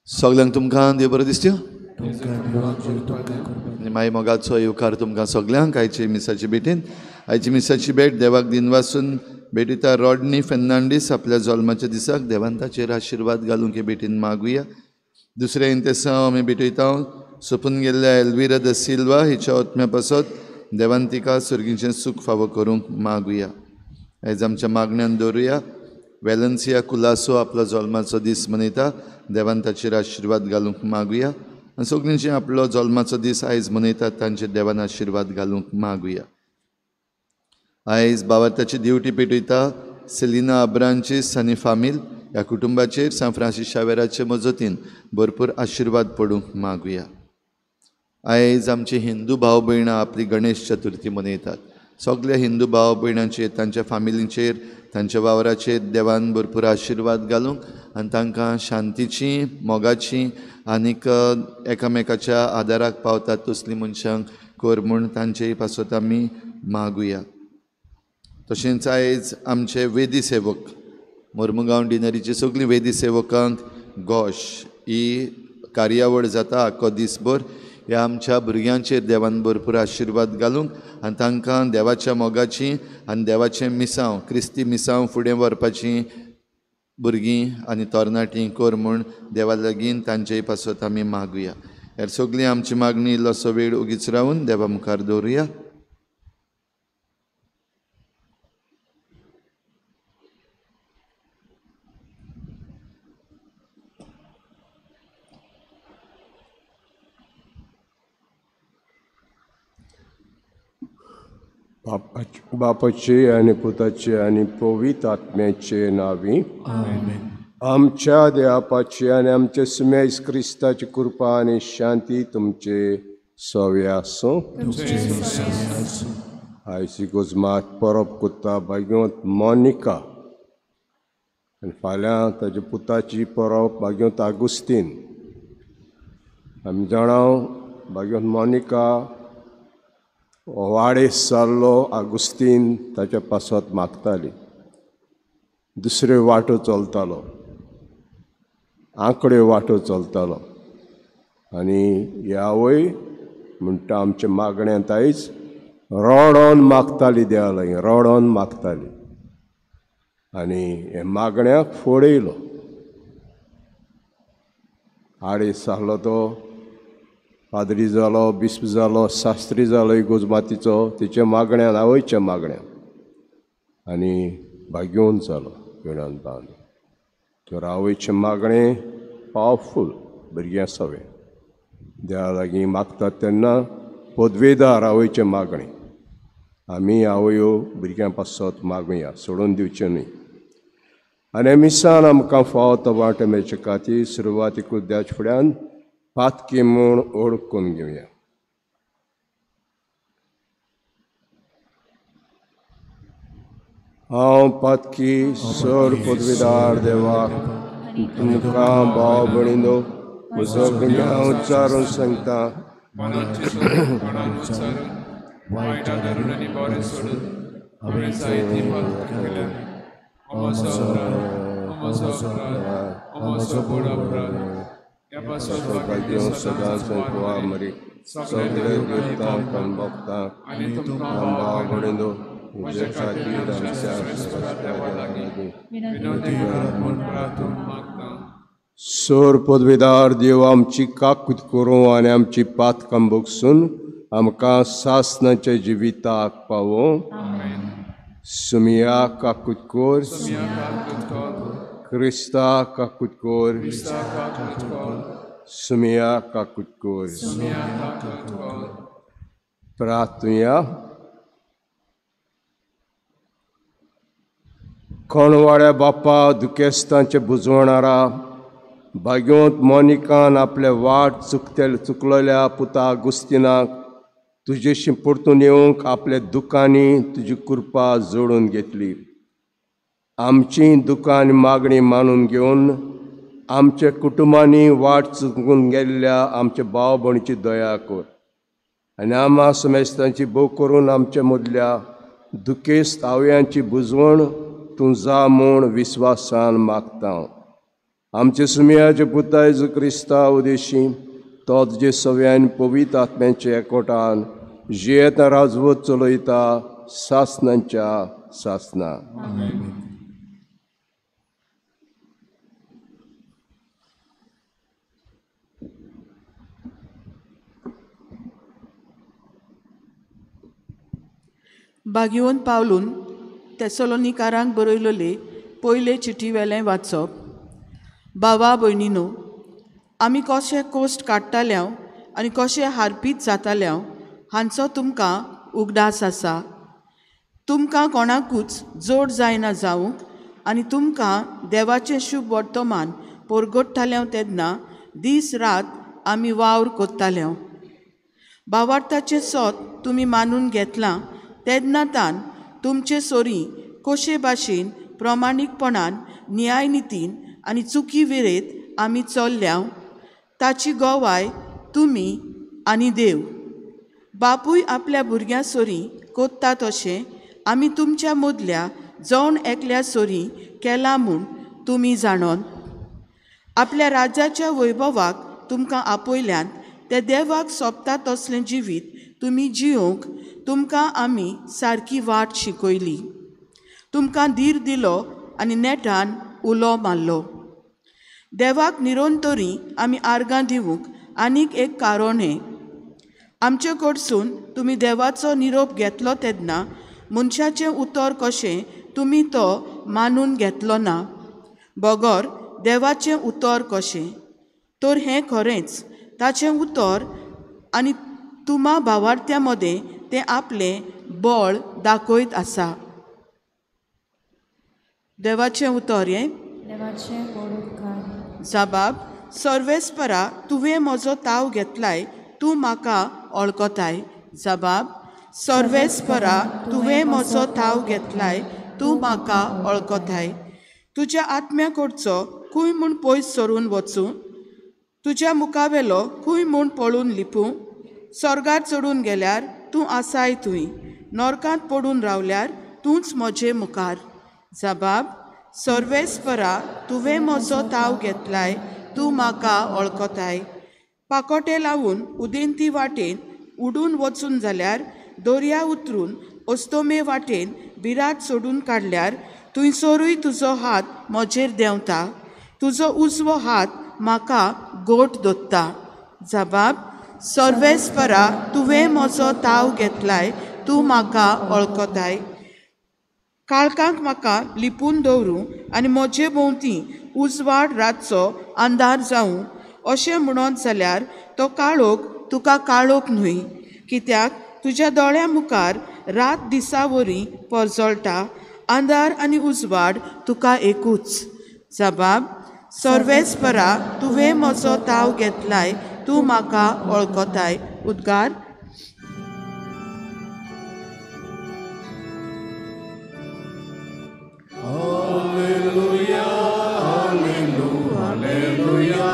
सगल्यांक तुमकां देव बरें दिसता आनी माई मोगाचो येवकार तुमकां सगल्यांक आयचे मिसाचे भेटीन. आयची मिसाची भेट देवाक दिनवासून भेटिता रॉडनी फेर्नांडीस आपल्या जल्माच्या दिसाक देवान ताचेर आशिर्वाद घालूंक हे भेटीन मागुया. दुसऱ्या इंतेसांव आमी भेटयता सोपून गेल्ल्या एल्विरा the Silva हिच्या ओत्म्या पासत देवान तिका सुर्गीचें सूख फावो करूंक मागुया. आयज आमच्या मागण्यान दवरुया. वेलन्सिया कुलासो आपलो जल्माचो दीस मनयता, देवान ताचेर आशिर्वाद घालूंक मागुया. आनी सगळ्यांचे आपलो जल्माचो दीस आयज मनयतात तांचेर देवान आशिर्वाद घालूंक मागुया. आयज बावार्थाची दिवटी पेटयता सेलिना अब्रांचीस आनी फामील ह्या कुटुंबाचेर सांत फ्रांसीस शावेराचे मजतीन भरपूर आशिर्वाद पडूंक मागुया. आयज आमचे हिंदू भाव भयणां आपली गणेश चतुर्थी मनयतात. सगल्या हिंदू भाव भयणांचेर तांच्या फामिलींचेर तांच्या वावराचेर देवान भरपूर आशिर्वाद घालूंक आनी तांकां शांतीची मोगाची आनीक एकामेकाच्या आदाराक पावतात तसलीं मनशांक कर म्हूण तांचे पासत आमी मागुया. तशेंच आयज आमचे वेदी सेवक मोर्मुगांव डिनरीचे सगळीं वेदी सेवकांक गोश ही कार्यावळ जाता आख्खो दीसभर. ह्या आमच्या भुरग्यांचेर देवान भरपूर आशिर्वाद घालूंक आनी तांकां देवाच्या मोगाची आनी देवाचें मिसांव क्रिस्ती मिसांव फुडें व्हरपाची भुरगीं आनी तरणाटीं कर म्हूण देवा लागीं तांचे पासत आमी मागुया. ह्या सगळीं आमची मागणी इल्लोसो वेळ उगीच रावन देवा मुखार दवरुया. बापाचे आनी पुताचे आनी पवित्र आत्म्याचे नांवी आमच्या देवाचे आनी आमच्या सुमेज क्रिस्ताची कृपा आनी शांती तुमचे सवे आसूं. आयज गोजमात परब कोत्ता भाग्योंत मोनिका आनी फाल्यां ताच्या पुताची परब भाग्योंत आगुस्तीन. आमी जाणां भाग्योंत मोनिका वाडेस जाल्लो आगुस्तीन ताच्या पासत मागताली, दुसऱ्यो वाटो चलतालो, आंकड्यो वाटो चलतालो आनी ह्यावय म्हणटा आमच्या मागण्यांत आयज रडोन मागताली देवा लागीं, रडोन मागताली आनी हे मागण्याक फोडयलो. आडेस जालो तो पाद्री जालो, बिस्प जालो, शास्त्री जालो इगोजमातीचो, तिच्या मागण्यान आवयच्या मागण्यान आनी भाग्योवन जालो वेळान बांद. तर आवयचें मागणें पावरफूल भुरग्यां सवें देवा लागीं मागतात तेन्ना पदवेदार आवयचें मागणें. आमी आवयो भुरग्यां पासत मागुया, सोडून दिवचें न्हय. आनी मिसान आमकां फावो तो वांटो मेळचे खातीर सुरवातीकूच देवाच्या फुड्यान पातकी म्हूण ओळखून घेवया. हांव पातकी सर पदवीदार देवा तुमकां भाव भयणीनो म्हजो गुन्यांव उच्चारून सांगता. वायटा धरून आनी बरें सोडून हांवें जायतीं पातकां केल्यात. हो म्हजो अपराध, हो म्हजो अपराध, हो म्हजो व्हड अपराध. ह्या पासत भाग्य सदांच मरी सगळे देवतांक आनी भक्तांक आनी तुमकां भाव भयणींनो म्हजे खातीर आमच्या देवा लागीं विनवणी करात म्हूण प्रार्थना मागता. सोर पदवेदार देव आमची काकूत करूं आनी आमची पातकां भोगसून आमकां सासणाच्या जिविताक पावों. सुमिया काकूत कर, क्रिस्ता काकूत कर, सुमिया काकूत कर. प्रार्थुया. कोणवाड्या बापा दुखेस्तांचे बुजवणारा भाग्योंत मोनिकान आपले वाट चुकलेल्या पुता गुस्तिनाक तुजेशी परतून येवंक आपल्या दुकांनी तुजी कृपा जोडून घेतली. आमची दुकां आनी मागणी मानून घेवन आमच्या कुटुंबांनी वाट चुकून गेल्ल्या आमच्या भाव भयणीची दया कर आनी आमा समेस्तांची भोव करून आमच्या मदल्या दुखेस्त आवयांची बुजवण तूं जा म्हूण विस्वासान मागता. आमचे सुमयाचे पुता जेजू क्रिस्ता उदेशी तो तुजे सव्यान पवित्र आत्म्याच्या एकवटान जियेता राजवत चलयता सासणांच्या सासना. बागिवन पावलून तेसलोनिकारांक बरयलेले पयले चिटी वेलें वाचप. बाबा भयणीनो, आमी कशे कोश्ट काडटाल्यांव आनी कशे हारपीत जाताल्यांव हांचो तुमकां उगडास आसा. तुमकां कोणाकूच जोड जायना जावंक आनी तुमकां देवाचें शुभ वर्तमान परगट्टाल्यांव तेन्ना दीस रात आमी वावर कोत्ताल्यांव. बावार्थाचें सोत तुमी मानून घेतलां तेन्ना तान तुमचे सोरी कशे भाशेन प्रमाणीकपणान न्यायनितीन आनी चुकी विरेत आमी चल्ल्यांव ताची गवाय तुमी आनी देव. बापूय आपल्या भुरग्यां सोरी कोत्ता तशें आमी तुमच्या मदल्या जण एकल्या सोरी केलां म्हूण तुमी जाणोन. आपल्या राज्याच्या वैभवाक तुमकां आपयल्यान ते देवाक सोबता तसलें जिवीत तुमी जियोवंक तुमकां आमी सारकी वाट शिकयली. तुमकां धीर दिलो आनी नेटान उलो मारलो. देवाक निरंतरी आमी आर्गां दिवंक आनीक एक कारण हें. आमचे कडसून तुमी देवाचो निरोप घेतलो तेन्ना मनशाचें उतर कशें तुमी तो मानून घेतलो ना, बगर देवाचें उतर कशें. तर हें खरेंच ताचें उतर आनी तुमा भावार्थ्यां मदें तें आपलें बळ दाखयत आसा. देवाचें उतर हें. जबाब. सर्वेस्परा, तुवें म्हजो ताव घेतलाय, तूं म्हाका वळखताय. जबाब. सर्वेस्परा, तुवें म्हजो ताव घेतलाय, तूं म्हाका वळखताय. तुज्या आत्म्या कडचो खूंय म्हूण पयस सरून वचूं, तुज्या मुखावेलो खूंय म्हूण पळून लिपूं. स्वर्गार चडून गेल्यार तूं आसाय थंय, नरकांत पडून रावल्यार तूंच म्हजे मुखार. जबाब. सर्वेस्परा, तुवें म्हजो ताव घेतलाय, तूं म्हाका वळखताय. पाकोटे लावन उदेंती वाटेन उडून वचून जाल्यार, दर्या उतरून अस्तमे वाटेन बिरात सोडून काडल्यार, थंयसरूय तुजो हात म्हजेर देंवता, तुजो उजवो हात म्हाका गोट दोत्ता. जबाब. सर्वेस्परा, तुवें म्हजो ताव घेतलाय, तूं म्हाका वळखताय. काळखांक म्हाका लिपून दवरूं आनी म्हजे भोंवती उजवाड रातचो अंधार जावं अशें म्हणत जाल्यार तो काळोख तुका काळोख न्हय, कित्याक तुज्या दोळ्यां मुखार रात दिसा वरी परजळटा, अंधार आनी उजवाड तुका एकूच. जबाब. सर्वेस्परा, तुवें म्हजो ताव घेतलाय, तूं म्हाका वळखताय. उद्गार. Hallelujah, hallelujah, hallelujah,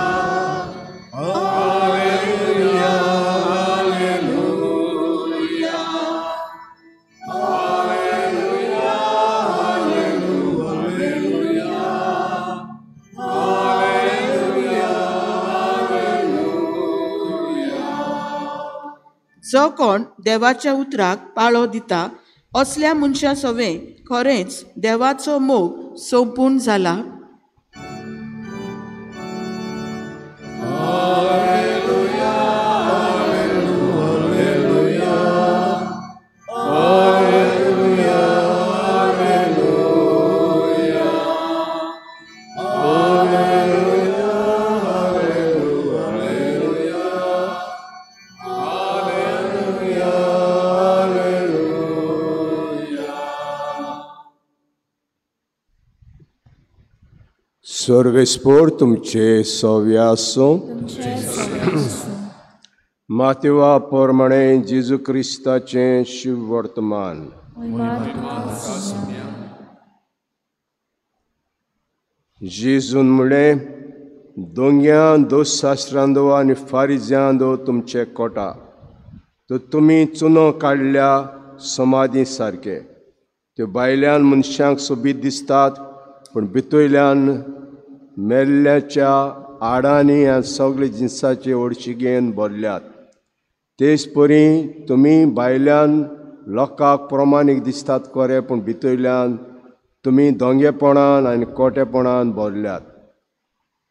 जो कोण देवाच्या उतराक पाळो दिता असल्या मनशां सवें खरेंच देवाचो मोग सोंपून जाला. सर्वेस्पोर तुमचे सव्या आसूं. मातेवा प्रमाणे जेजू क्रिस्ताचें शिववर्तमान. जेजून म्हणलें, दोंग्यान दोशास्त्रांदो आनी फारिज्यांदो तुमचे कोटा, तर तुमी चुनो काडल्या समाधी सारके. त्यो भायल्यान मनशांक सोबीत दिसतात, पूण भितरल्यान मेल्ल्याच्या आडांनी ह्या सगळे जिनसाचे ओडशिगेन भरल्यात. तेच परी तुमी भायल्यान लोकांक प्रमाणीक दिसतात खरें, पूण भितरल्यान तुमी दोंगेपणान आनी कोटेपणान भरल्यात.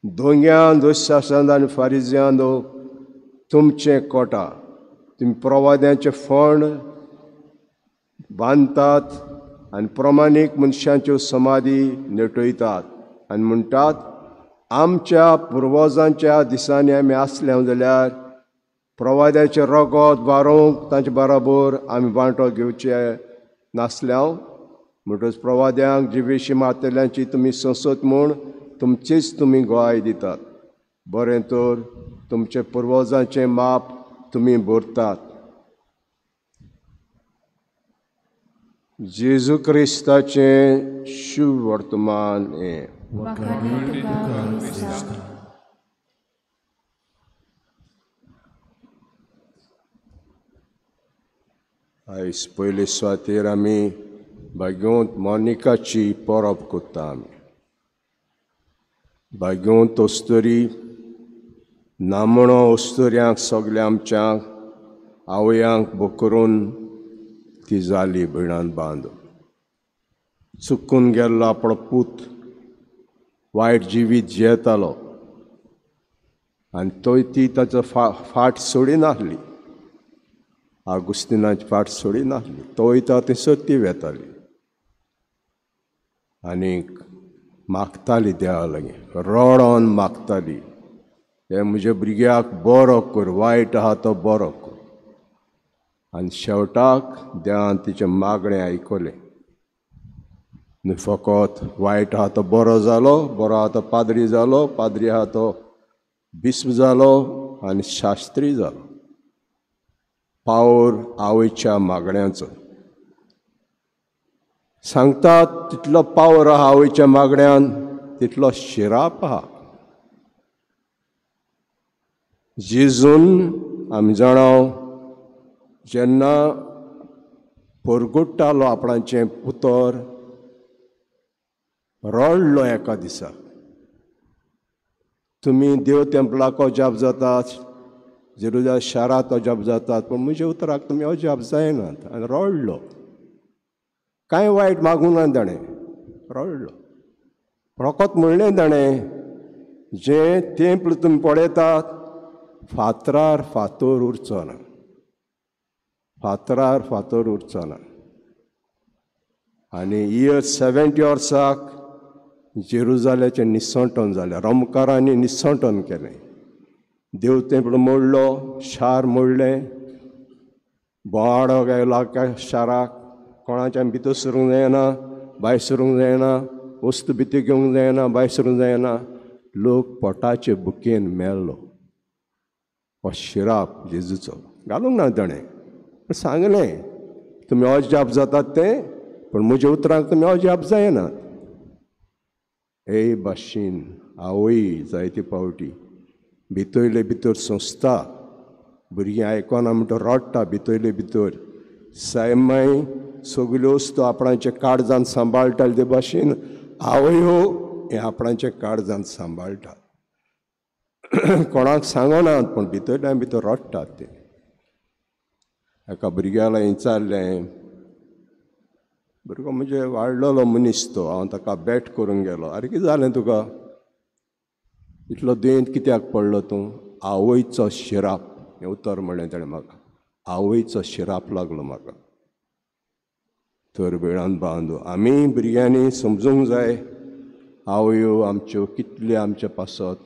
दोंग्यान दोशास्त्रान आनी फारिज्यान तुमचें कोटा, तुमी प्रवाद्यांचे फोंड बांदतात आनी प्रमाणीक मनशांच्यो समाधी नेटयतात आनी म्हणटात, आमच्या पुर्वजांच्या दिसांनी आमी आसले जाल्यार प्रवाद्याचें रगत बारोवंक तांचे बराबर आमी वांटो घेवचे नासल्या. म्हणटच प्रवाद्यांक जिवेशी मारतल्यांची तुमी संसद म्हूण तुमचीच तुमी गवाय दितात. बरें तर तुमचे पुर्वजांचें माप तुमी भरतात. जेजू क्रिस्ताचें शुभवर्तमान हें. आयज पयले सुवातेर आमी भाग्यवंत मोनिकाची परब करता. आमी भाग्यवंत अस्तुरी, नामणो अस्तुऱ्यांक सगल्या आमच्या आवयांक बोकरून ती जाली भयणान बांद. चुकून गेल्लो आपलो पूत वायट जिवीत जियेतालो आनी तो ती ताचो फाट सोडिनासली, आगुस्तिनाची फाट सोडिनासली. तो वयता थंयसर ती वेताली आनी मागताली देवा लागीं, रडोन मागताली, हे म्हज्या भुरग्याक बरो कर, वायट आहा तो बरो कर. आनी शेवटाक देवान तिचें मागणें आयकलें. न्हय फकत वायट आहा तो बरो जालो, बरो आहा तो पाद्री जालो, पाद्री आहा तो बिस्प जालो आनी शास्त्री जालो. पावर आवयच्या मागण्यांचो सांगतात तितलो पावर आहा आवयच्या मागण्यान, तितलो शिराप आहा. जेजून आमी जाणाव जेन्ना परगुट्टालो आपणाचें पुतर, रडलो एका दिसा. तुमी देव तेंपलाक अजाप जातात, जेरुजा शारांत अजाप जातात, पूण म्हज्या उतराक तुमी अजाप जायनात. आनी रडलो, कांय वायट मागूंक ना ताणें, रडलो. फकत म्हणलें ताणें, जें तेंपल तुमी पळयतात फातरार फातर उरचो ना, फातरार फातर उरचो ना. आनी इयर 70 वर्साक जेरुजाल्याचें निसंटन जालें, रोमकारांनी निसंटन केलें. देव तेंपल मोडलो, शार मोडलें, बोवाडो गायलो शाराक, कोणाच्यान भितर सरूंक जायना, भायर सरूंक जायना, वस्तू भितर घेवंक जायना, भायर सरूंक जायना. लोक पोटाचे भुकेन मेल्लो. हो शिराप जेजूचो घालूंक ना ताणें, पूण सांगलें तुमी अजाप जातात तें, पूण म्हज्या उतरांक तुमी अजाप जायनात. हे भाशेन आवय जायते फावटी भितरले भितर सोंसता, भुरगीं आयकना म्हणटा रडटा भितरले भितर. सायमाय सगल्यो वस्तू आपणाचे काळजान सांबाळटा ते भाशेन आवयो हें आपणाचे काळजान सांबाळटा. कोणाक सांगनात, पूण भितरल्यान भितर रडटात ते. एका भुरग्याला विचारलें, भुरगो म्हणजे वाडलेलो मनीस तो, हांव ताका भेट करूंक गेलो, आरे कितें जालें तुका, इतलो दुयेंत कित्याक पडलो तूं? आवयचो शिराप हें उतर म्हणलें ताणें म्हाका, आवयचो शिराप लागलो म्हाका. तर वेळान बांदू आमी भुरग्यांनी समजूंक जाय आवयो आमच्यो कितल्यो आमचे पासत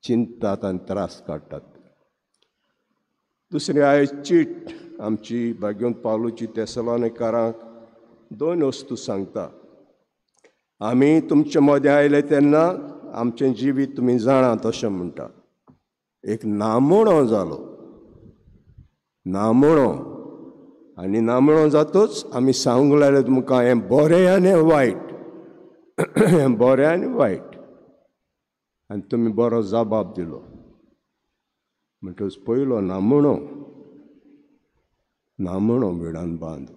चिंततात आनी त्रास काडटात. दुसरी आयज चीट आमची भाग्योन पावलूची तेसलोनिकारांक दोन वस्तू सांगता. आमी तुमचे मदें आयले तेन्ना आमचें जिवीत तुमी जाणात अशें म्हणटा. एक नामणो जालो, नामणो, आनी नामणो जातूच आमी सांगूंक लागले तुमकां हें बरें आनी हें वायट, हें बरें आनी वायट, आनी तुमी बरो जबाब दिलो. म्हणटकच पयलो नामणो, नामणो वेळान बांद,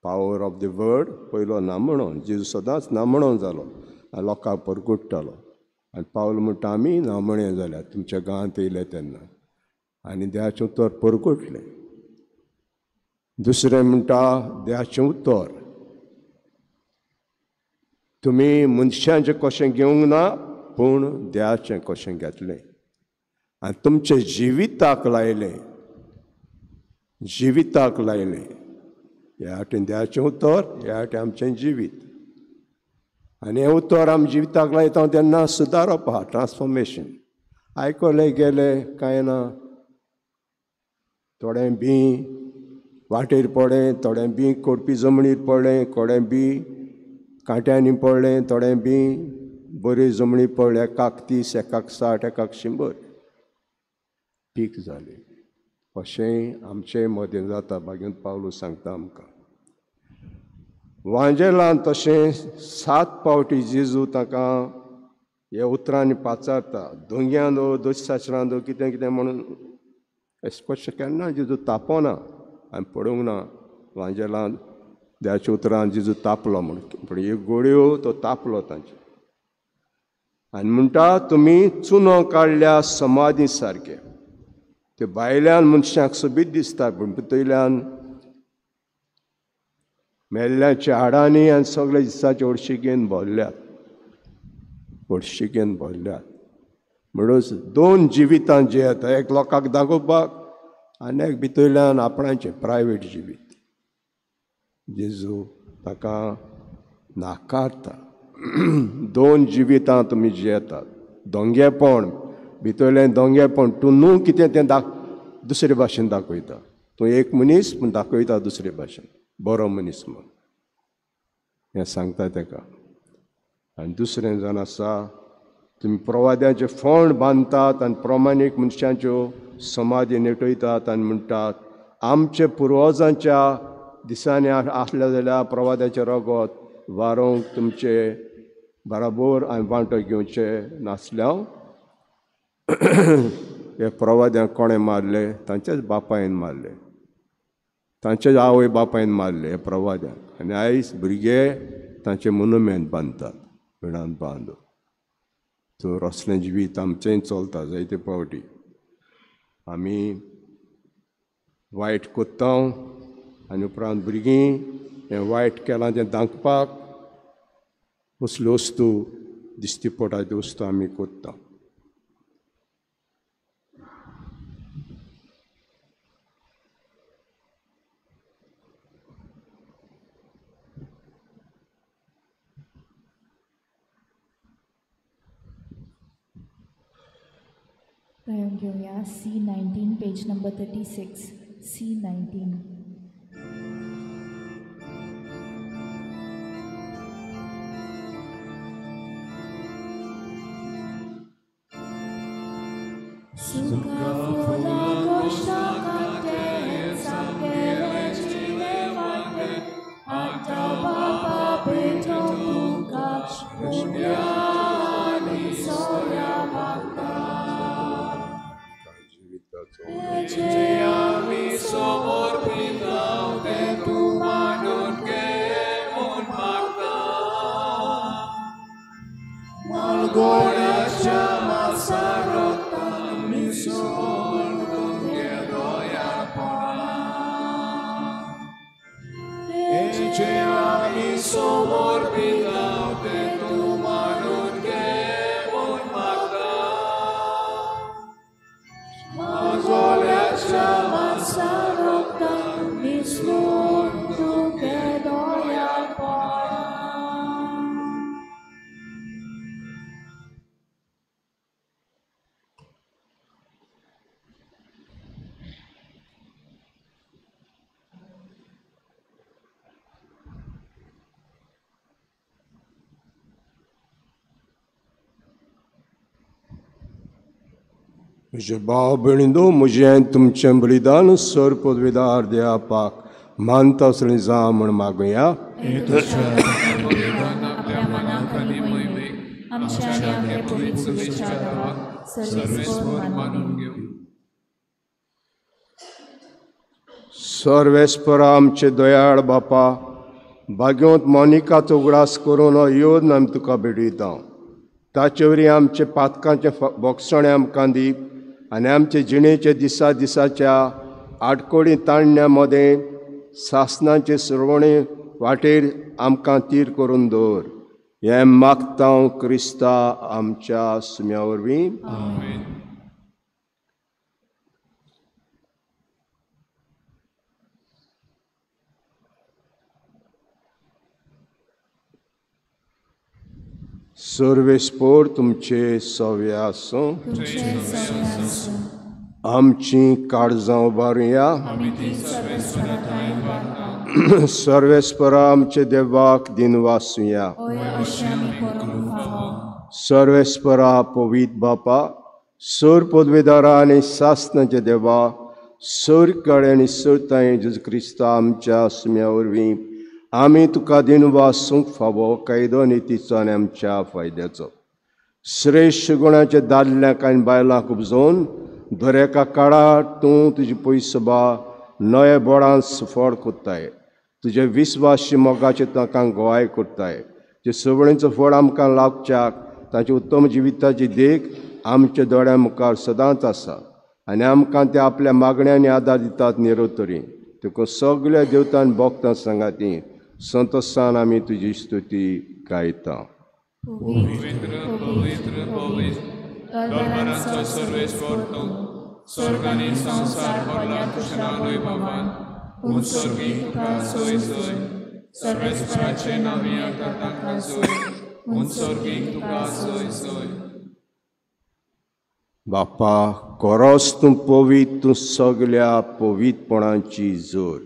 पावर ऑफ the word, पयलो नामणो. जेजू सदांच नामणो जालो आनी लोकांक परगुट्टालो. आनी पावल म्हणटा आमी नामणे जाल्या तुमच्या गांवांत येयले तेन्ना आनी देवाचें उतर परगुटलें. दुसरें म्हणटा देवाचें उतर तुमी मनशांचें कशें घेवंक ना पूण देवाचें कशें घेतलें आनी तुमच्या जिविताक लायलें, जिविताक लायलें. ह्या वाटेन देवाचें उतर, ह्या वाटेन आमचें जिवीत, आनी हें उतर आमी जिविताक लायता तेन्ना सुदारप आहा, ट्रान्सफॉर्मेशन. आयकलें गेलें कांय ना, थोडें बीं वाटेर पडलें, थोडें बीं कोडपी जमनीर पडलें, थोडें बीं कांट्यांनी पडलें, थोडें बीं बरी जमनी पडलें, एकाक 30, एकाक 60, एकाक 100 पीक जालें. अशें आमचे मदें जाता. भाग्योन पावलू सांगता आमकां. वांजेलान तशें 7 पावटी जेजू ताका ह्या उतरांनी पाचारता, दोंग्यान दोशाचरान कितें कितें म्हणून अशें कशें केन्ना जेजू तापोना आनी पडूंक ना. वांजेलान देवाच्या उतरान जेजू तापलो म्हूण, पूण ह्यो गोळयो तो तापलो तांच्यो. आनी म्हणटा तुमी चुनो काडल्या समाधी सारके, ते भायल्यान मनशाक सोबीत दिसता पूण भितरल्यान मेल्ल्याच्या हाडांनी आनी सगळे दिसाचे हळशिकेन भरल्यात, हळशिकेन भरल्यात. म्हणून दोन जिवितां जी येता, एक लोकांक दाखोवपाक आनी एक भितरल्यान आपणाचें प्रायवेट जिवीत. जेजू ताका नाकारता. दोन जिवितां तुमी जियेतात, दोंगेपण, भितरलें दोंगेपण, तूं न्हू कितें तें दुसरे भाशेन दाखयता. तूं एक मनीस पूण दाखयता दुसरे भाशेन, बरो मनीस म्हूण हें सांगता ताका. आनी दुसरें जावन आसा तुमी प्रवाद्यांचे फोंड बांदतात आनी प्रमाणीक मनशांच्यो समाधी नेटयतात आनी म्हणटात आमचे पुर्वजांच्या दिसांनी आसलें जाल्यार प्रवाद्याचें रगत वारोवंक तुमचे बराबर आनी वांटो घेवचे नासल्या. हे प्रवाद्यांक कोणें मारले? तांच्याच बापायन मारले, तांच्याच आवय बापायन मारले हे प्रवाद्यांक. आनी आयज भुरगे तांचे मोनुमेंत बांदतात, वेळान बांद. तर असलें जिवीत आमचेंय चलता जायते पावटी. आमी वायट कोत्ता आनी उपरांत भुरगीं हें वायट केलां तें दाखोवपाक असल्यो वस्तू दिश्टी पडटा त्यो वस्तू आमी कोत्ता. गायन घेवया C19 page number 36, C19. Somor जें आमी समर्पितांव तें तूं मानून घे म्हूण मागता. माजोल्याच्या मांसा रोगतान मिसळून तुगे दयाळपणान. म्हजे भाव भयणींनो, म्हजें तुमचें बलिदान सर पदवीदार देवापाक मानता असलें जावं म्हूण मागुया. बलिदान आपल्या मनाक आनी महिमेक आमच्या आनी आपल्या पवित्र सभेच्या नांवाक सर्वेस्पर मानून घेवं. सर्वेस्परा आमचे दयाळ बापा, भाग्योंत मोनिकाचो उगडास करून हो येवन आमी तुका भेटयता. ताचे वरवीं आमचे पातकांचे बोगसणें आमकां दी आनी आमचे जिणेचे दिसा दिसाच्या आडकोडी ताणण्या मदें सासनाचे सुरवणे वाटेर आमकां तीर करून दवर. हें मागता हांव क्रिस्ता आमच्या सुम्या वरवीं. सर्वेस्पोर तुमचे सवे आसूं. आमची काळजां उबारुया. सर्वेस्परा आमचे देवाक दिनवासुया. सर्वेस्परा पवित्र बापा, सर पदवेदारा आनी सासनाचे देवा, सर काळे आनी सरताय जेजू क्रिस्ता आमच्या सुम्या वरवीं आमी तुका दिनवासूंक फावो कायदो नितीचो आनी आमच्या फायद्याचो. श्रेश्ठ गुणाचे दादल्यांक आनी बायलांक उपजोवन दर एका काळार तूं तुजी पयसोबा नवे बोडान सुफळ कोत्ताय. तुजे विस्वासी मोगाचे तांकां गोवाय करताय. जे सवळींचो फळ आमकां लागच्याक तांचे उत्तम जिविताची देख आमच्या दोळ्यां मुखार सदांच आसा आनी आमकां ते आपल्या मागण्यांनी आदार दितात निरोतरी. तुका सगल्या देवतान भोगता सांगाती संतोसान आमी तुजी स्तुती गायता. पवित्र पवित्र पवित्र दरबारांचो सर्वेस्पर तूं, स्वर्ग आनी संवसार भरला तुज्या वैभवान. उत्सर्गी तुका सोय सोय, सर्वेस्पराचें नांव आतां तांकां सोय. उत्सर्गी तुका सोय सोय. बापा, कोरोस तूं पवित्र, तूं सगल्या पवित्रपणाची जोर.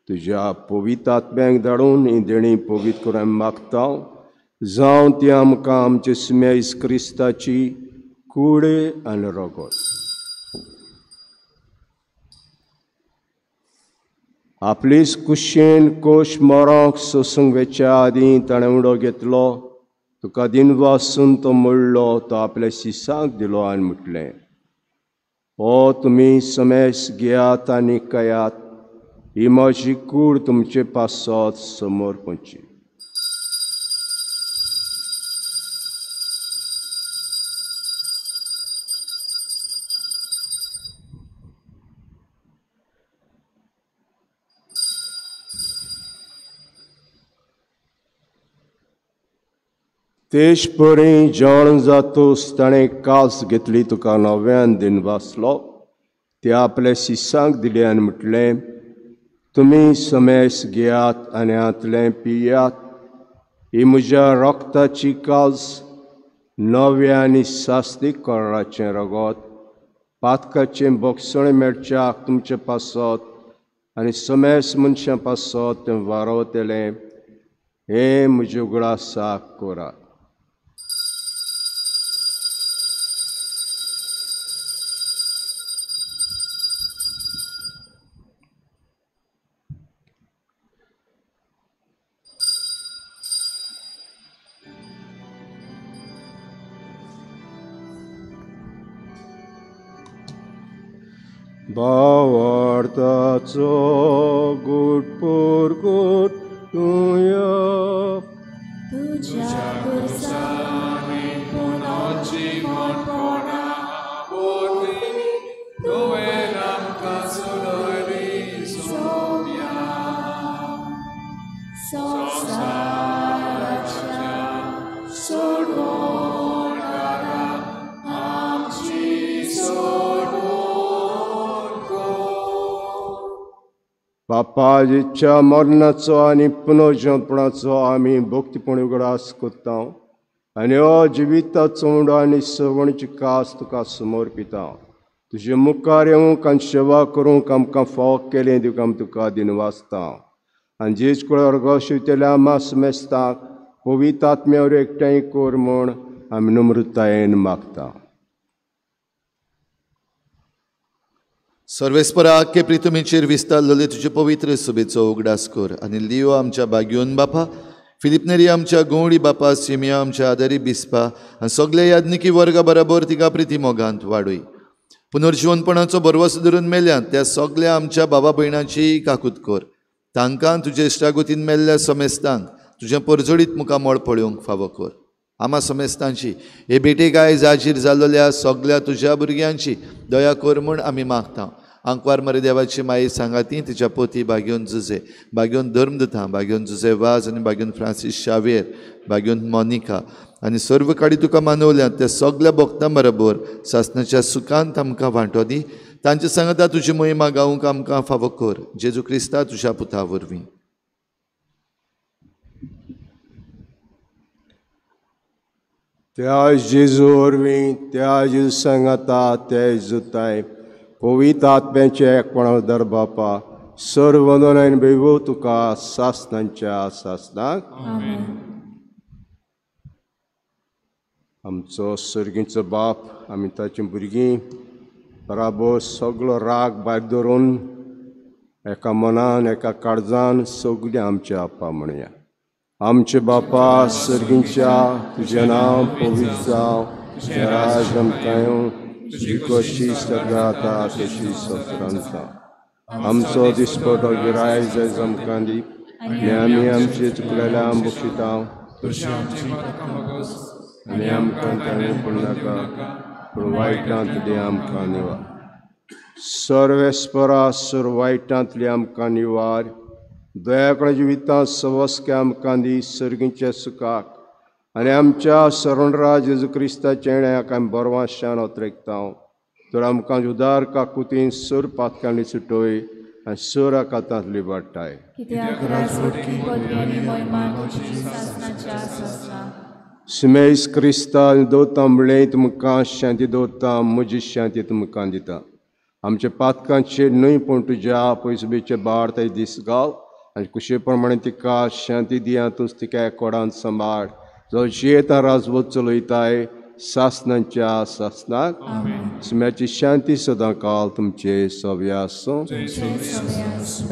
तुज्या पवित्र आत्म्यांक धाडून ही देणी पवित्र करून आमी मागता. जावं ती आमकां आमचे सुम्या येसू क्रिस्ताची कूड आनी रगत. आपलीच कुशेन कोश मरोंक सोसूंक वेच्या आदीं ताणें उडो घेतलो. तुका दिनवासून तो मोडलो, तो आपल्या शिसांक दिलो आनी म्हटलें, हो तुमी समेस घेयात आनी कयात, ही म्हजी कूड तुमचे पासत समर्पणची. तेश परी जेवण जातूस ताणें कास घेतली, तुका नव्यान दिनवासलो. ते आपल्या शिसांक दिले आनी म्हटलें, तुमी समेस घेयात आनी हांतलें पियात, ही म्हज्या रक्ताची कास, नव्या आनी सास्तीक कराराचें रगत, पातकाचें बोगसणें मेळच्याक तुमचे पासत आनी समेस मनशां पासत तें वारवतलें. हें म्हज्या उगडासाक करात. भावार्थाचो गुट पुरगुट तूं यो, तुज्या खुर्सांनी पुनर्जीवनपणा वरवीं तुवें आमकां सोडयली सोम्या. बापाच्या मरणाचो आनी पुनर्जनपणाचो आमी भक्तीपण उगडास करता आनी हो जिविताचो उंडो आनी सवणची कास तुका समर्पिता. तुजे मुखार येवंक आनी सेवा करूंक आमकां फावो केलें देखून आमी तुका दिनवासता. आनी जेज कुळार शिवतल्या आमा समेस्ताक पवित्र आत्म्यावर एकठांय कर म्हूण आमी नम्रतायेन मागता. सर्वेस्परा आख्खे प्रितुमीचेर विस्तारलेले तुजे पवित्र सुबेचो उगडास कर आनी लियो आमच्या बाग्योन बापा, फिलिपनेरी आमच्या गवळी बापा, सिमिया आमच्या आदारी बिस्पा आनी सगळे याज्ञिकी वर्गा बराबर तिका प्रिती मोगांत वाडय. पुनर्जिवनपणाचो भरवंसो धरून मेल्यात त्या सगळ्या आमच्या बाबा भयणाची काकूत कर. तांकां तुजे इश्टागतीन मेल्ल्या समेस्तांक तुजें परजळीत मुखामळ पळोवंक फावो कर. आमा समेस्तांची हे भेटेक आयज हाजीर जाल्ल्या सगळ्या तुज्या भुरग्यांची दया कर म्हूण आमी मागता. आंकवार मरे देवाची माई सांगाती तिच्या पोती बाग्योन जुजे, बाग्योन धर्मदुतां, बाग्योन जुजे वाज आनी बाग्योन फ्रांसीस शावेर, बाग्योन मोनिका आनी सर्व काडी तुका मानवल्यात त्या सगळ्या भक्तां बरोबर सासणाच्या सुखांत आमकां वांटो दी. तांचे सांगता तुजी महिमा गावंक आमकां फावो कर. जेजू क्रिस्ता तुज्या पुता वरवीं. त्या जेजू वरवीं, त्या जेजू सांगाता, त्या जेजूताय पवित्र आत्म्याचे एकपणा दर बापा सर्व वंदन आनी वैभव तुका सासणांच्या सासणाक. आमचो सर्गीचो बाप, आमी ताची भुरगीं बराबर सगळो राग भायर धरून एका मनान एका काळजान सगळीं आमच्या आपा म्हणया. आमचे बापा सर्गीच्या, तुजें नांव पवित्र जावं, तुजें राज आमकां येवं, तुजी कशी सर्गांत तशी संवसारांत जावं. आमचो दिसपटो गिरायक जायज आमकां दी आनी आमी आमचे चुकलेल्या बक्षिता आनी आमकां ताणें पडनाका पूण वायटांतली आमकां निवार. सर्वेस्परा सर वायटांतली आमकां निवार. दयाकडे जिवितांत सवस्के आमकां दी सर्गीच्या सुखाक आनी आमच्या शरणराज जेजू क्रिस्ताच्या येण्याक आमी बरवाशान अत्रेकता. तर आमकां उदार काकुतीन सर पातकांनी सुटय आनी सर आकातांतली वाडटाय. सिमेस क्रिस्ता दवरता म्हणलें तुमकां शांती दवरता, म्हजी शांती तुमकां दिता. आमच्या पातकांचेर न्हय पूण तुज्या पयसुबेचे बाळ ते दीस घाल आनी कुशे प्रमाणे तिका शांती दिया. तूंच तिका एकोडान सांबाळ जो जियेता राजवत चलयताय सासणांच्या सासणाक. सुम्याची शांती सदां काल तुमचे सव्या आसूं.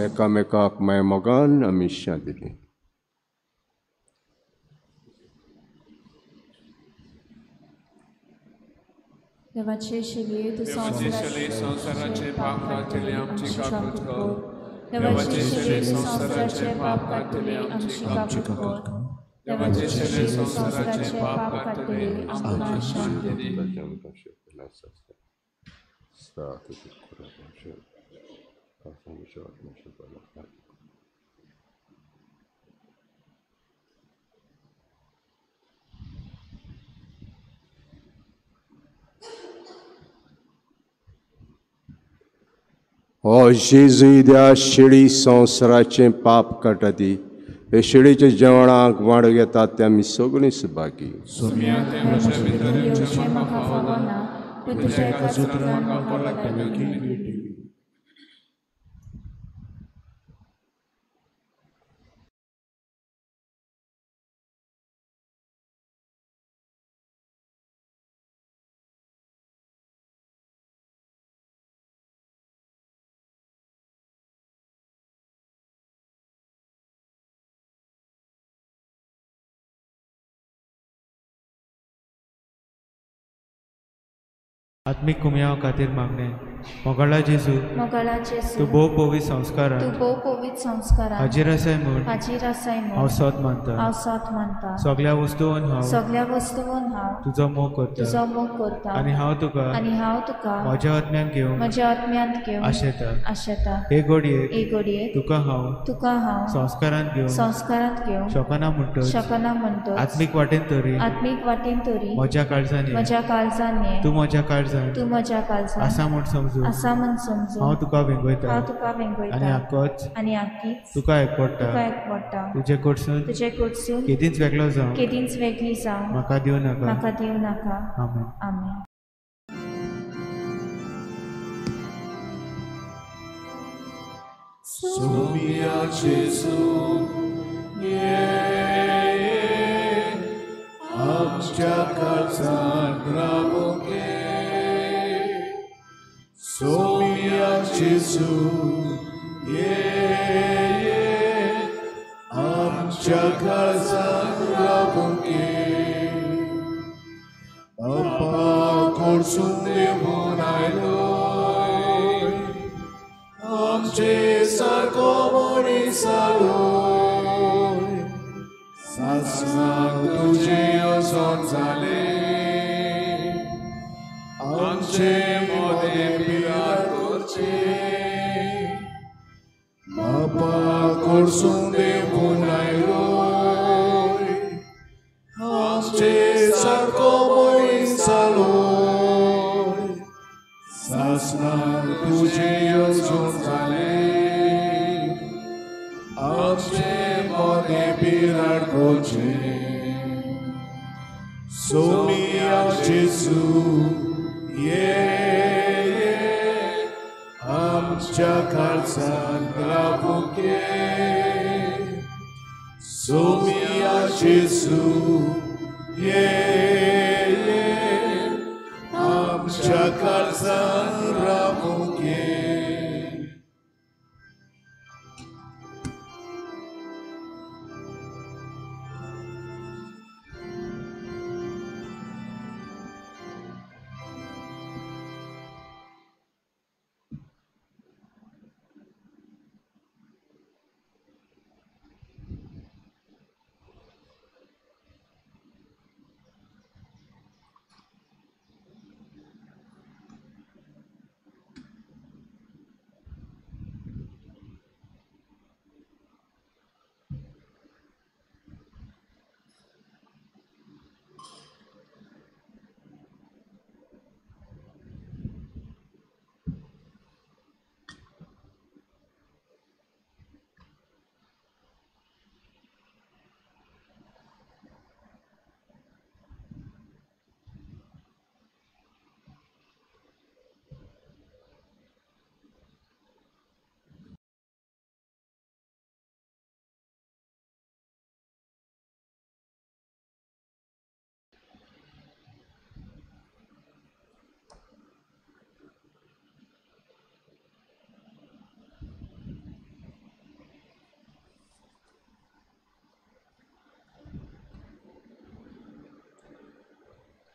एकामेकाक माय मोगान आमी शांती दी. देवाचे शिले तूं संवसाराचे पाप काडटले आमची काकूत कर. देवाचे शिले संवसाराचे पाप काडटले आमची काकूत कर. देवाचे शिले संवसाराचे पाप काडटले आमकां शांती दी. हो जेजू त्या शेळी संवसाराचें पाप काडटा ती हे शेळीच्या जेवणाक वांटो घेतात ते आमी सगळीं सुभागी. आत्मीक कुमयाव खातीर मागणें. मोगाळा जेजू, तूं भोव पवित्र संस्कारान हाजीर आसाय म्हूण हांव सोद मानता. सगळ्या वस्तून हांव तुजो मोग करता आनी हांव तुका म्हज्या आत्म्यांत घेवंक आशेता. हे घडयेक तुका हांव संस्कारांत घेवंक शकना म्हणटच आत्मीक वाटेन तरी म्हज्या काळजान ये, तूं म्हज्या काळजान आसा म्हूण समजून समजून आसा म्हूण समजून हांव तुका वेंगयता हांव तुका वेंगयता आनी आकोच आनी आकीच तुका एकवडटा तुका एकवडटा. तुजे कडसून तुजे कडसून केदींच वेगळो जावं केदींच वेगळी जावं म्हाका दिवं नाका. म्हाका दिवं नाका. आमेन. आमेन. सोमिया जेजू ये आमच्या काळजांत रावूंक ये. सोमिया जेजू ये आमच्या काळजांत रावूंक ये. बापा कडसून देवून आयलो आमचे सारको मनीस जालो. सासणाक तुजें येवजण जालें आमचे मदें पिरार करचें. बापा कडसून देवून आयलो आमचे सारको मनीस जालो. सासणाक तुजें येवजण जालें आमचे मदें पिरार करचें. सोमिया जेजू ये आमच्या काळजांत रावूंक ये. सोमिया जेजू ये आमच्या काळजांत रावूंक ये.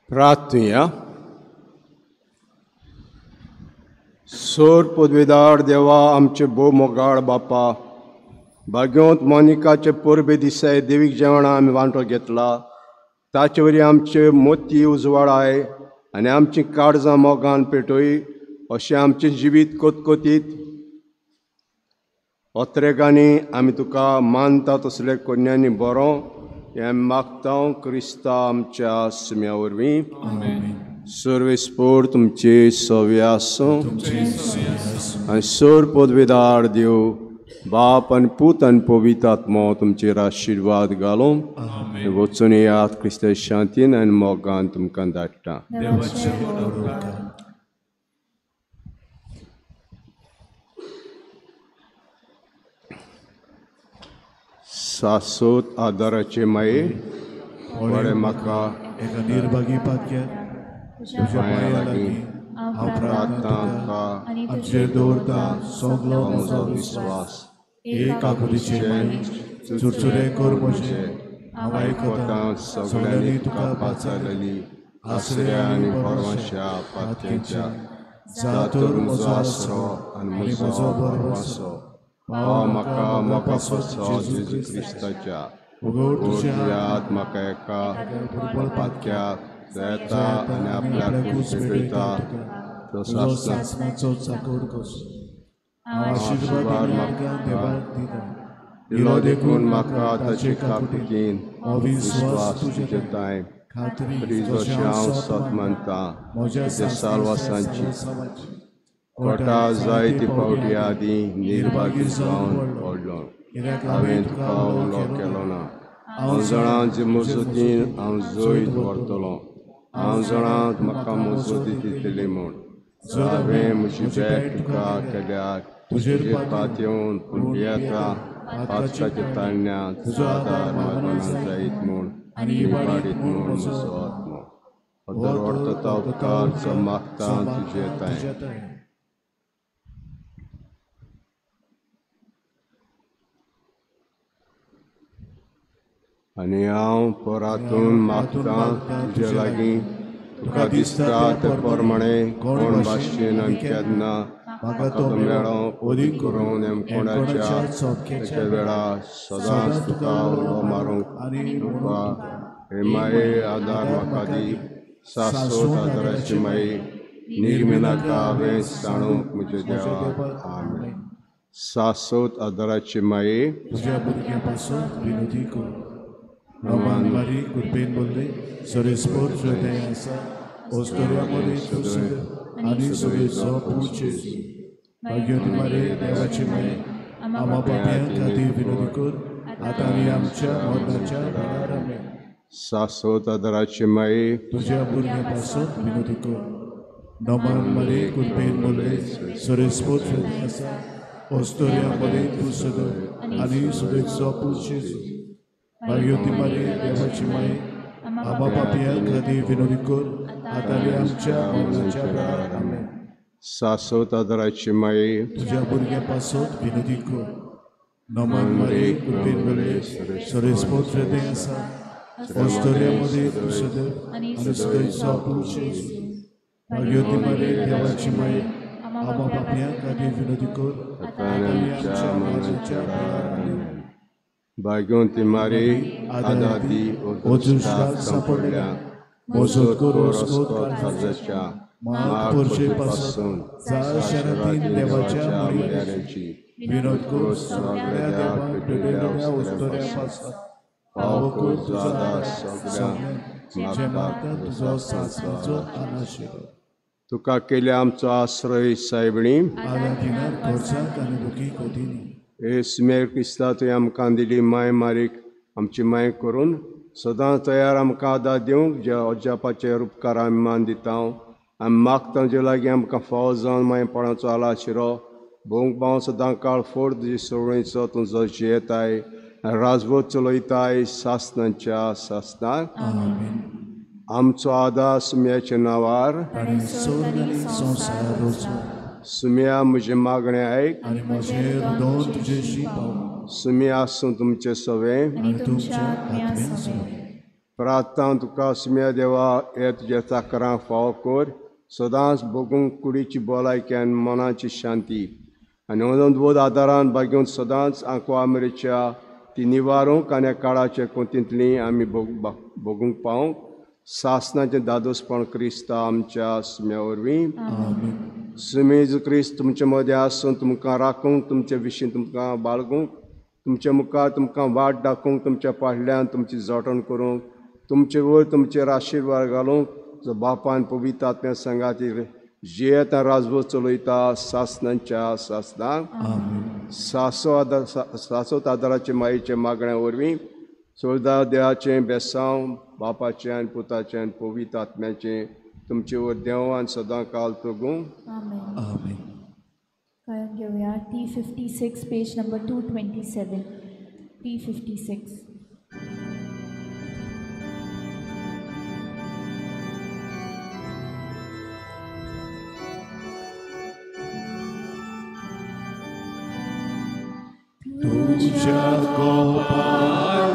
प्रार्थुया. सोर पदवेदार देवा आमचे भोव मोगाळ बापा, भाग्योंत मोनिकाचे परबे दिसाय देवीक जेवणा आमी वांटो घेतला ताचे वरी आमचे मोती उजवाडाय आनी आमची काळजां मोगान पेटय अशें आमचें जिवीत कोतकोतीत ओत्रेगांनी आमी तुका मानता तसले कोन्यांनी बरो हें मागता क्रिस्ता आमच्या सुम्या वरवीं. सर्वेस्पोर तुमचे सवे आसूं आनी सोर पदवेदार देव बाप आनी पूत आनी पवित्र आत्मो तुमचेर आशिर्वाद घालूं. वचून येयात क्रिस्ता शांतीन आनी मोगान तुमकां धाडटा. सासोत आदाराचे माये बरें म्हाका एका निर्भागी पाक्याक तुज्या पांया लागीं हांव प्रार्थना आमचेर दवरता सगलो म्हजो विस्वास. एक आकुरीचे माये चुरचुरे कर म्हजें हांव आयकतां सगळ्यांनी तुका पाचारलेली आसऱ्या आनी भरवंशा पातक्यांच्या जा तर म्हजो आसरो आनी म्हजो भरवंसो पाव म्हाका म्हाका पसो जेजू क्रिस्ताच्या उगड तुज्या हात म्हाका एका पातक्याक येता आनी आपल्याक कूस पेटयता तो सासणाचो चाकोर कसो आशिर्वाद देवाक दिता दिलो देखून म्हाका ताचे काकुटीन विस्वास तुजे तांय खात्री जशें हांव सत मानता म्हज्या सालवासांची कोटा जायते फावटी आदीं निर्भागी जावन पडलो. हांवें तुका उलो केलो ना. हांव जाणां जे मजतीन हांव जैत व्हरतलो. हांव जाणां म्हाका मजती दितली म्हूण. जर हांवें म्हजी भेट तुका केल्यार तुजेर पातयेवन पूण भियेता पातकाच्या ताळण्यांत तुजो आदार मागना जायत म्हूण आनी इबाडीत म्हूण म्हजो आत्मो. दर वर्तता उपकार जो मागता तुजे तांय. आनी हांव परातून मागता तुजे लागीं तुका दिसता ते प्रमाणे कोण भाशेन आनी केन्ना म्हाका तो मेळो अदीक करून कोणाच्या एके वेळार सदांच तुका उलो मारूंक तुका हे माये आदार म्हाका दी. सासोत आदाराची माये निर्मिनाका हांवें सांडूंक म्हज्या देवा. आमेन. सासोत आदाराची माये तुज्या भुरग्यां पासून विनोदी कर. नमान मारी कृपेन बोलले सरेस्पोर हृदय आसा ओस्तोऱ्या मदें तूं सदैव आनी सदैचो पूज जेजू. भाग्यवती मारे देवाची माये आम्हा पापयां खातीर विनोदी कर आतां आनी आमच्या मरणाच्या वेळार. आमेन. सासोत आदाराची माये तुज्या भुरग्यां पासून विनोदी कर. नमान मारी कृपेन बोलले सरेस्पोर हृदय आसा ओस्तोऱ्या मदें तूं सदैव आनी सदैचो पूज जेजू. भाग्यवती मारे देवाची माये आम्हा पापयां खातीर विनोदी कर आतां आनी आमच्या मरणाच्या वेळार. आमेन. सासोत आदाराची माये तुज्या भुरग्यां पासून विनोदी कर. नमान मारे कृपेन बोलले सरेस्पोर हृदय आसा ओस्तोऱ्या मदें तूं सदैव आनी सदैचो पूज जेजू. भाग्यवती मारे देवाची माये आम्हा पापयां खातीर विनोदी कर आतां आनी आमच्या मरणाच्या वेळार. आमेन. भाग्यवंती मारी आदादी अदृश्टाक सांपडल्या मजत कर काळजाच्या माग परचे पासून जा शरातीन देवाच्या म्हऱ्याची विनोद कर सगळ्या देवाक पेटयलेल्या उस्तोऱ्या पासून पाव कर तुजो आदार सगळ्यांक जे मागता तुजो सासणाचो आलाशिरो. तुका केल्या आमचो आश्रय सायबणी आदादिनार खर्चाक आनी दुखी कोतीनी. हे सुमेर क्रिस्ता तुवें आमकां दिली माय मारीक आमची माय करून सदां तयार आमकां आदार दिवंक ज्या अजापाचे उपकार आमी मान दिता. आमी मागता तुजे लागीं आमकां फावो जावन मायपणाचो आलाशिरो भोवंक पाव सदां काळ फोड तुजी सवळीचो तूं जो जियेताय राजवट चलयताय सासणाच्या सासणाक. आमचो आदार सुम्याच्या नांवार. सुम्या म्हजें मागणें आयक आनी म्हजें दोन तुजेशी पाव. सुम्या आसूं तुमचें सवें आनी तुमच्या आत्म्यान सवें. प्रार्थना तुका सुम्या देवा हे तुज्या चाकरांक फावो कर सदांच भोगूंक कुडीची भलायकी आनी मनाची शांती आनी अनंतबोध आदारान भाग्योवन सदांच आंकवा आमरेच्या ती निवारूंक आनी काळाचे कोतींतली आमी भोगूंक पावूंक सासणाचें दादोसपण क्रिस्ता आमच्या सुम्या वरवीं. सुमेज क्रिस्त तुमचे मदें आसून तुमकां राखूंक तुमचे विशीं तुमकां बाळगूंक तुमचे मुखार तुमकां वाट दाखोवंक तुमच्या फाटल्यान तुमची जटण करूंक तुमचे वयर तुमचेर आशिर्वाद घालूंक जो बापान पवित्र आत्म्या संगातीर जियेता राजवट चलयता सासणाच्या सासणाक. सासोत आदाराचे मायेचे मागण्या वरवीं सोल्दा देवाचें बेसांव बापाचें आनी पुताचें आनी पवित्र आत्म्याचें तुमचे वयर देव आनी सदां काल तगूं. आमेन. गायन घेवया T56 page number 227. T56. तुझ्या गोपाल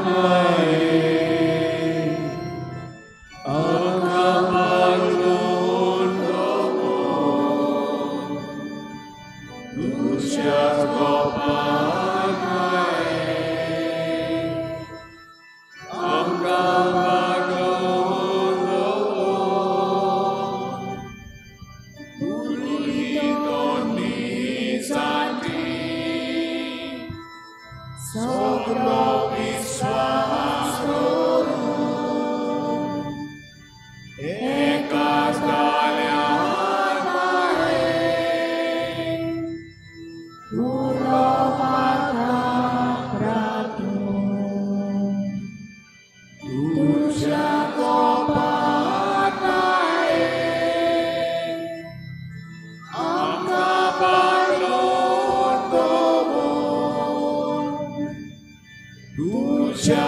तुज्या